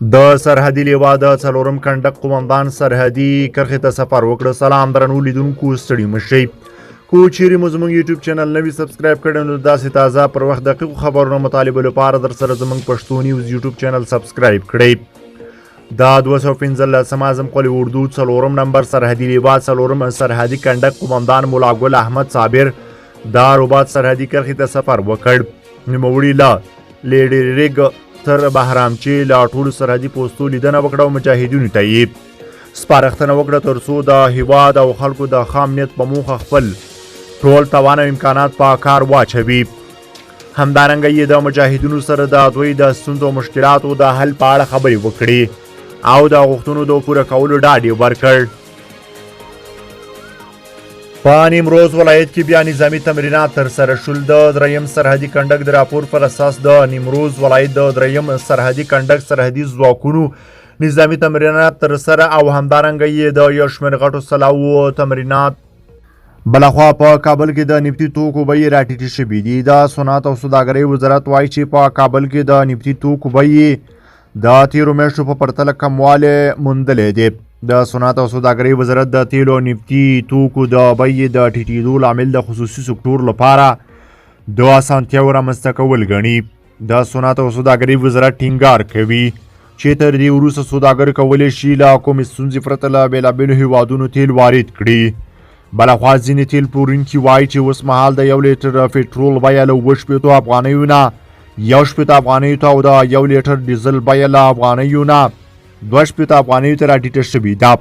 د سرحدي لوا د څلورم کنډک قومندان سرحدي کرښې ته سفر وکړ. سلام درنو لیدونکو، ستړي مشئ. کو چیرې مو زموږ یوټیوب چینل نوی سبسکرایب کړی نو داسې تازه پر وخت دقیقو خبرونو مطالبو لپاره در سره زموږ پښتو نیوز یوټیوب چینل سبسکرایب کړئ. دا 215 اعظم قول اردو څلورم نمبر سرحدي لوا څلورم سرحدي کنډک قومندان مولا ګل احمد صابر دا رباط سرحدي کرښې ته سفر وکړ. نوموړي له لیډریګ تر بهرامچې له ټولو سرحدي پوستو لیدنه وکړه او مجاهدینو ته یې سپارښتنه وکړه ترڅو د هیواد او خلکو د ښه امنیت په موخه خپل ټول توان او امکانات په کار واچوي. همدارنګه یې د مجاهدینو سره د دوی د ستونزو او مشکلاتو د حل په اړه خبرې وکړې او د غوښتنو د پوره کولو ډاډ یې ورکړ. په نیمروز ولایت کې بیا نظامی تمرینات تر سره شول. د دریم سرحدي کنډک د راپور پر اساس د نیمروز ولایت د دریم سرحدي کنډک سرحدي ځواکونو نظامی تمرینات تر سره او همدارنګه یې د یو شمېر غټو سلاوو تمرینات. بلخوا په کابل کې د نفتي توکو بیې راټیټې شوې دي. د صنعت او سوداګرۍ وزارت وایي چې په کابل کې د نفتي توکو بیې د تیرو میاشتو په پرتله کموالی موندلی دی. د صنعت او سوداګرۍ وزارت د تیلو او نفتي توکو د بیې د ټیټېدو لامل د خصوصي سکتور لپاره د اسانتیاوو رامنځته کول ګڼي. د صنعت او سوداګرۍ وزارت ټینګار کوي چې تر دې وروسته سوداګر کولی شي له کومې ستونزې پرته له بېلابېلو هیوادونو تیل وارد کړي. بلخوا ځینې تیل پلورونکي وایي چې اوس مهال د یو لیټر پټرول بیه له 67 افغانیو نه 61 افغانیو ته او د یو لیټر ډیزل بیه له افغانیو نه 62 افغانیو ته راټیټه شوې ده.